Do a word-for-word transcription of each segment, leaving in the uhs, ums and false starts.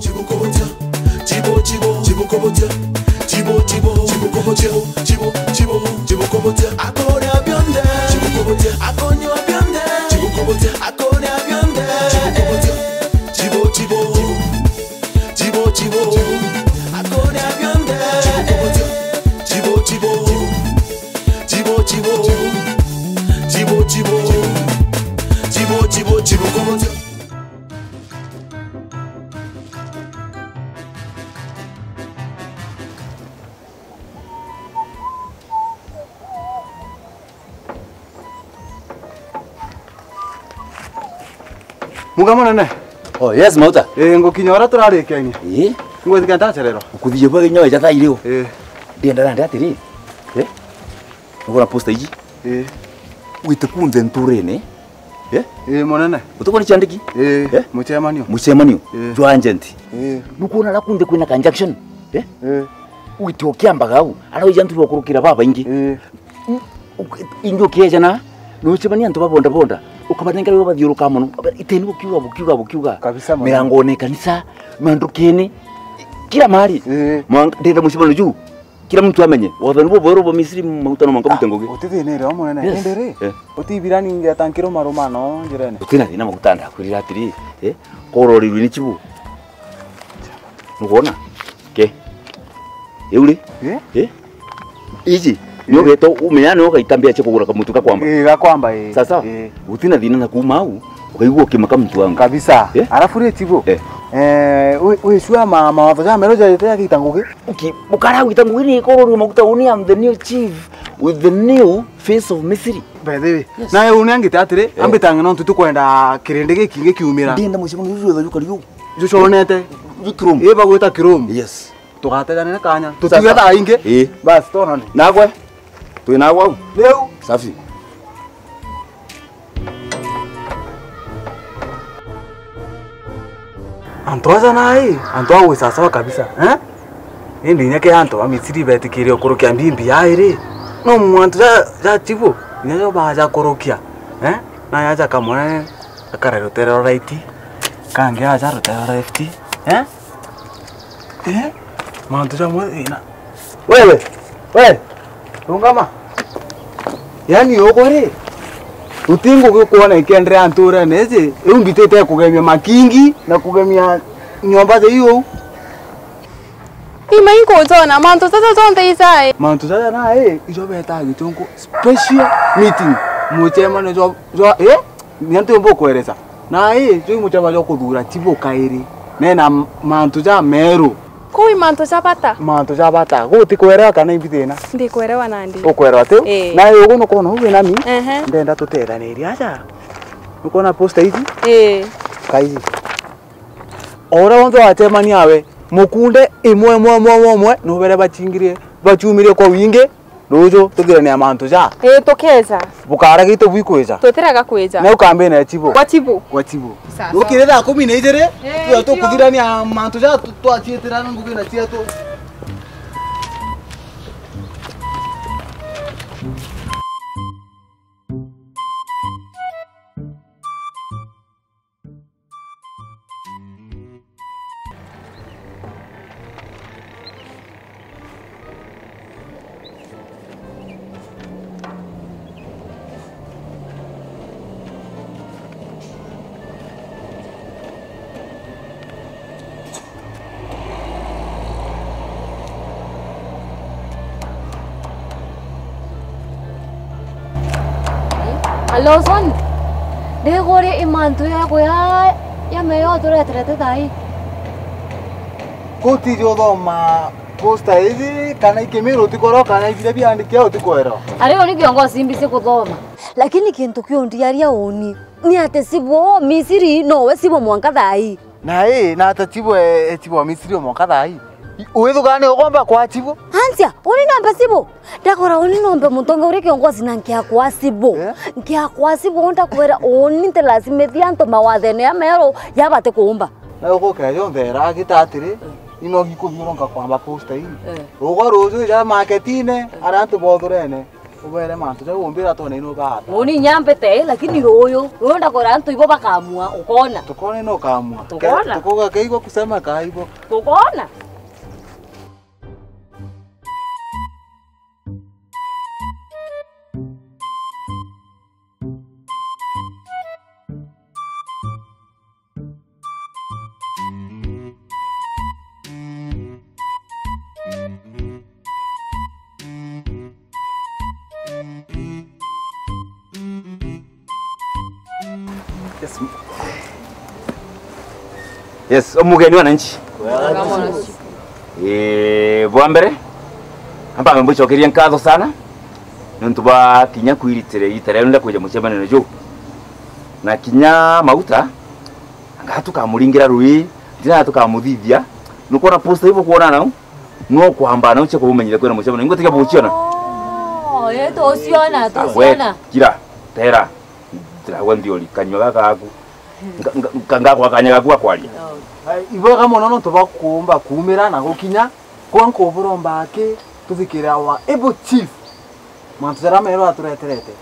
Chibukobotia, chibo, chibo, chibukobotia, chibo, chibo, chibukobotia, chibo, chibo, chibukobotia. Akoria bionde, chibukobotia. Akonywa bionde, chibukobotia. Akoria bionde, chibukobotia, chibo, chibo, chibo, chibo, chibo. Akoria bionde, chibukobotia, chibo, chibo, chibo, chibo, chibo, chibo, chibo, chibukobotia. Muga munene. Oh, yes, Mauta. Eh, ngukinya ora turarikania. Eh? Ngwithika ndacererwa. Ukuthie bwa nyoe ja thairi u. Eh. Ndienda nandi atiri. Eh? Nugura posta iji. Eh. Wite kunthe nturene. Eh? Eh, munene. Utukoni ciandiki? Eh, eh? Mucemanio. Mucemanio. Eh. Jwa agent. Eh. Nukuona la kunthe kwina conjunction. Eh? Eh. Wite ukiambaga au. Ara uja ntu bakurukira babaingi. Eh. Ingi ukiejana, nucemania antu ba bodaboda, ukabanenga riu bathiuruka mono. Iteni bukiuga, bukiuga, bukiuga. Kabisa, mwana. Mirangone, kanisa, mandukene, kila mahali. Eh. Mwa-, ndenda mucemano juu. Kila mtu amenye. Wathani bubweru bwa Misiri, maguta no mwanka bute ngugi. Utithinire o munene. Yes. Indi ri, eh, utibirani ngeta nkiruma ruma no njirene. Utina thina maguta ndakwirira atiri, eh, kororirwe ni chibu. Nukwona? Ke. Iu ri? Eh? Eh? Iji. Ni ugeta umenya ni ugaita mbia cia kugura kamutu gakwamba. Eh, gakwamba, eh. Sasa, eh, gutina thina na kuuma au, ukaigua ukimaka muntu wangu. Kabisa. Eh? Arafu ri chibu. Eh. Eh, wi-, wicua ma-, mawatho ja meru ja jete ya gita ngugi. Uki-, ukara gwita ngugi ni ikororua maguta uni, I'm the new chief with the new face of Misiri. By the way, yes, nawe uni angite atiri, eh, ambitange nontu tukwenda kirindi gikingi kiumira. Ndienda mucemano juju wetha jukari u. Juconete. Ju Chrome. Ii bagwita Chrome. Yes. Tugateganire kanya. Sasa. Tutiga thaa ingi. Ii. Basi, tonane. Nagwe? Twi nagwe au? Riu. Safi. Antu aja nai, antu a gwisasawa kabisa, eh? Indi inya ke antu ba Misiri betikire ukurukia mbimbi yairi. No mwantu ja, ja chibu, inya jo baja kurukia, eh? Na yaja kamwe akara rutere rwa right, kangi aja rutere rwa left, eh? Eh? Mantu jamwe thina. Wewe, we, rungama. Yaani ugo ri, uti ngugi ukwona ikienderea nturene iji, riu mbitite kugemia makingi na kugemia nyomba ja iu. Ima inkujona, mantu jaja jonthe ijai. Mantu jaja nai, ijo betaa gichunku special meeting. Muchemano jwa, jwa, eh? Ni antu mbo kweresa. Na ii, juu muchemano jwa kuthura chibu kairi. Nena m-, mantu ja meru. Kuu i mantu ja bata? Mantu ja bata. Guti kwerewa kana imbi thina? Ndikwerewa nandi. Ukwerewa tiu? Ii. Na ii, ugu nukwona uu wi nami? Ehe. Ndenda tutethanirie aja. Nukwona posta iji? Ii. Kaiji. O uria wonthe wacemania awe, mukunde imwe, imwe, imwe, imwe, imwe, nubere bachingirie, bachumirie kwa wingi, ruju tuthirania mantu ja. Ii, tukeja. Bukara gitu bwikwija. Tutirega kwija. Na ukambina ya chibu. Kwa chibu. Kwa chibu. Sawa, sawa. Ukire thaa kumi na ijiri, ii, tuya tukuthirania mantu ja tu-, twachiitira ngugi na cietu. Alo, Son. Ndigurie i mantu yaku ya, ya meyo tureterete thaa ii. Kutiji uthoma posta iji, kana ikimiru utikorwa, kana ibiria biandikia utikwera. Ari uni kiongozi mbisi kuthoma. Lakini kintu kiundiaria uni, ni ati chibu o Misiri nowe chibu mwanka thaa ii. Na ii, na ata chibu e, e chibu wa Misiri o mwanka thaa ii? I, withugaga ni ugomba kwa chibu? Ansia, uni nombe chibu? Ndakora uni nombe muntu ungi uri kiongozi na nkiakwa chibu. Eh? Nkiakwa chibu, ndakwira uni ntilasimithia antu mawathene ya meru ya bati kuumba. Na ugukeja unthera agita atiri, ino gikuthiuruka kwamba posta ii. Eh. Rugo ruju ja marketine, eh, aria antu bothurene. Ubere mantu jau umbira twone ino baata. Uni nyambite, lakini ruyu, ruyu ndakora antu ibo bakamua, ukona. Tukone no kamua. Tukona. Ke-, tukuga keigwa kusema kaibo. Tukona. Yes. Yes, omugeni wananchi. Eh, bwa mbere, amba mbucokerie nkatho sana nontu bwa kinya kwiritire iita rieru nda kwija mucemanio juu. Na kinya Mauta, anga tukamuringira rui, ndina tukamuthithia. Nukwona poster ibo kwona nau? No kwamba nau cia kumumenyithia kwina mucemanio. Ingwe tiga buciona. Oh, eh, tuciona, ah, we, tuciona. Kira, tera. Tira we ndiori, kanyua gaka gaku. Nga-, nga-, nga-, ngakwa kanya gaku ga kwaria. Oh. Ai, ibwega mono nontu bwa kuumba kuumira na gukinya kwa nkubura mbaki tuthikire our able chief. Mantu jaria meru atureterete.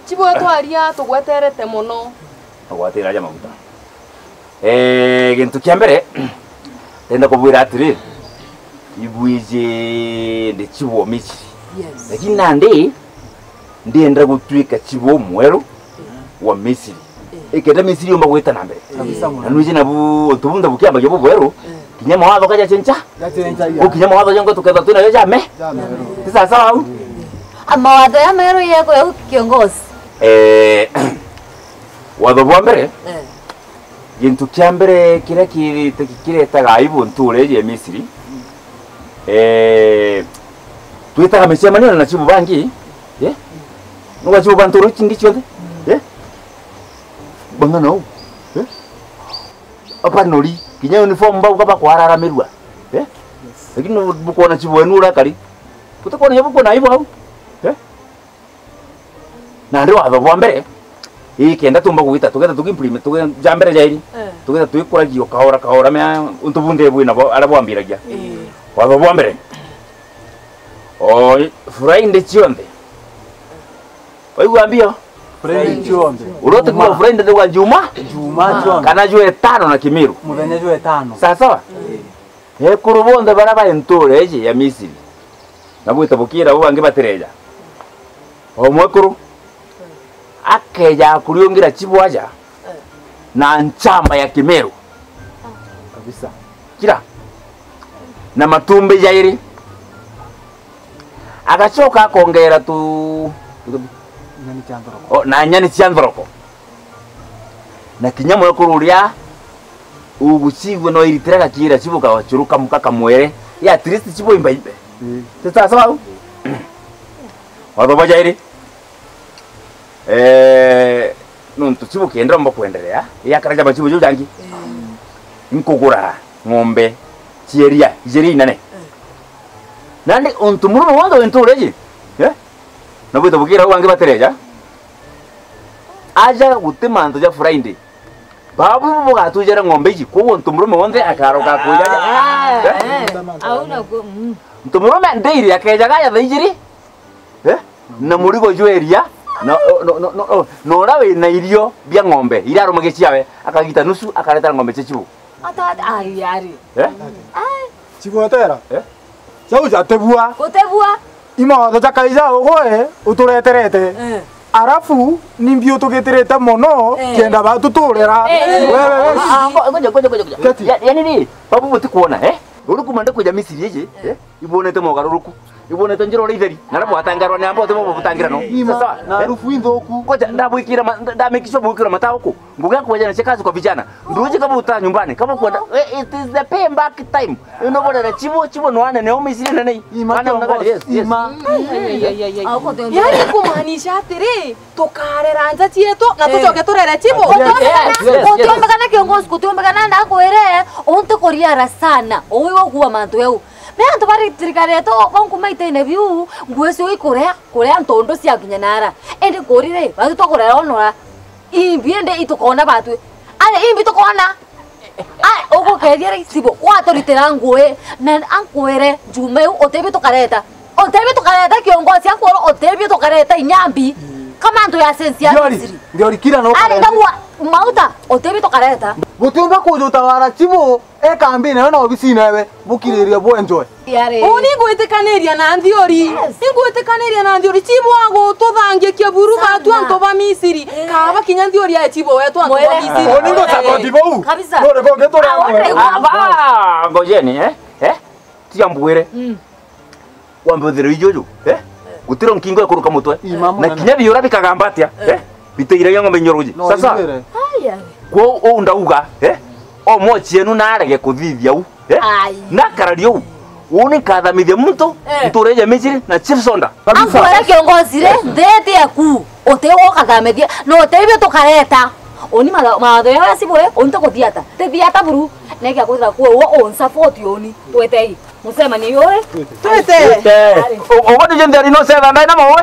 Chief we twaria tugweterete mono. Agwatira aja maguta. Eh, gintu kia mbere, ndenda kubwira atiri, ibwiji ndi chief wa Misiri. Yes. Lakini nandi, ndienda gutwika chief umweru wa Misiri. Eh. Ikenda Misiri yumba gwita na mbere. Kabisa. Na mono. Nwiji nabu untu bunthe bukiambagia bubweru, eh, kinya mawatho kaja chencha. Gacenjagia. Gukinya mawatho jongo tukethwa twina yo jame. Jame. Ti sawa sawa au? A, mawatho ya meru yeko ya kiongozi. Eh, watho bwa mbere, eh, gintu kia mbere kiria kirite-, kiretaga aibu ntuure iji ya Misiri, eh, twitaga micemanio na chibu bangi, eh? Nuga chibu ba ntuuru ici ingi cionthe, eh? Bang'ana uu, eh? Abanori, kinya uniform bauga bakwararamirua, eh? Lakini bukwona chibu wenu urakari, butikwona inya bukwona aibu au, eh? Nandi watho bwa mbere, ii kenda tumba gwita, tugetha tugimplement, tuge-, ja mbere jairi, eh, tugetha twikuragia o kaora kaora mea untu bunthe bwina bo, aria bwambiragia. Eh. Watho bwa mbere, o Friday cionthe. Waigua mbio? Friday cionthe. Uria utigua Friday ni wa Juma? Juma cionthe. Kana jwa etano na Kimiru? Muthenya jwa etano. Sawa sawa? Eh. Ekuru bonthe baria bai ntuura iji ya Misiri, na bwite bukiira bo bangi batireeja. O mwekuru akeeja kuriungira chibu aja na nchamba ya Kimeru. Kabisa. Kira. Na matumbi jairi. Agacoka akongeera tu-, nyani cia nthoroko. O, na nyani cia nthoroko. Na kinya mwekuru uria ugucigua no iritire gakiira chibu kagacuru kamu kakamwere. Ya at least chibu imbaimbe. Mm. Ti sawa sawa au? Watho bwa jairi. Eh, nontu chibu kienda mba kwenderea. Ya kara jaba chibu juu jangi. Mm. Nkugura ng'ombe cieria, ijeria inene. Mm. Nandi untu murume wonthe wintu uria ji, eh? Na bwite bukira au bangi batireja. Aja guti mantu ja Friday. Babu bugatujere ng'ombe iji, koguo untu murume wonthe akaroka kuja. Ah, eh? Eh, au na ku-, mm. Untu murume ndairi akejaga ya thaa ijiri, eh? Na murigo jweria, na, no, no, no, no, na uria wina irio bia ng'ombe, irarumagia ciawe, akagita nusu, akaretera ng'ombe cia chibu. Ata, ata, ai, ari. Eh? Ai. Chigwetera? Eh? Jau jatebua. Gutebua. Imawatho ja kaija ugwe utureterete. Eh. Arafu, ni mbi utugitirite mono, eh, kienda batuturira. Eh, eh. Wewe, we. Ah, ngo-, ngoja, ngoja, ngoja, ngoja. Keti. Ya-, yani ni, babu mutikuona, eh? Uri kuma nda kuja Misiri iji, eh? Ibonete mogaruruku. Ibonete njira uria itheri. Na rabu atangarwa ni amba uti bo butangira no. Ima, sawa, na eh? Harufu inthuku. Ngoja, ndabwikira ma-, nda-, ndamake sure bwikira mata uku. Ngugi ya kuwajana chekazi kwa vijana. Nduji kama uta nyumbani, kama kwenda, eh, it is the pay back time. Ino bora na chibo, chibo no ane ne omi siri na nei. Ima. Ana kiongozi, mnagari, yes, yes. Ima. Ai, ai, ai, ai, ai. Au kote. Yaani kumaanisha atiri, tukarera nja cietu, na, eh, tucoke turere chibo. Yes, yes, yes, yes. Gutiombekana kiongozi, gutiombekana ndakwire, untu kuriara sana. Uwi wakuwa mantu eu. Me antu bari thirikari yetu, bankuma itaine biu, nguo icio ikuria, kuria ntundu cia kinya nara. Indi nkurire, batu tukurera onora. Imbi indi itukona batwi. Ari imbi tukona. Ai, ugukethia ri, sibo, waturitira ngui, na ankwire, njuma iu, utibi tukareta. Utebi tukareta kiongozi akworo, utebi tukareta inyambi. Kama antu ya sensi ya Misiri. Ndiori kira no. Ari ndagwa mauta, utebi tukareta. Gutiumba kujuta wara chibu, e kambine yo na obisine ewe, bukiriria bwenjwe. Yare. Uu ningwitikaniria na nthiuri. Yes. Ningwitikaniria na nthiuri. Chibu agututhangia kia buru. Sana. Batu antu ba Misiri. Eh. Kaba kinya nthiuri ya chibu wetu antu ba Misiri. Uu ningo support bau. Kabisa. Nore bonge tore amwe. Ah, ba, ngojeni, eh? Eh? Tiga mbwire. Mm. Wambe uthire ijuju, eh? Gutiro nkingo ikuruka mutwe. Na kinya biura bikagamba atia, eh? Biteiragia ng'ombe inyoruji. No, sasa, ijuire. Aya. Kwo uu ndauga, eh? O mwochi enu narege kuthithia u, eh? Ai. Nakararia u. Uu ni nkathamithia muntu, eh, ntureje Misiri na Chief Sonda. Kabisa. Ankwere kiongozi re, nthete eku. Uti ukathamithia, no uti ibio tukareta. Uni mawatho ya sibu, eh? Uni tukuthiata. Tithiata buru. Neke akwira kuo, uo unsupport uni. Twetei. Mucemanio yuri? Twete. Twete. O-, ogo nije ntheri no setha ndai na mowe?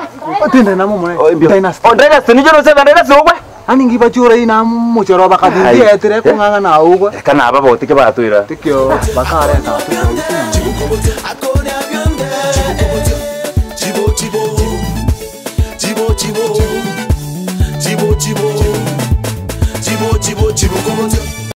Tinde na mowe. O, imbio. Dynasty. O, Dynasty, nije no setha ndai na sogwe? Ani ngiba chura ina muchoro bakathithia etire kung'ang'a na ugwe. Kana aba botike batwira. Tikio, bakareta.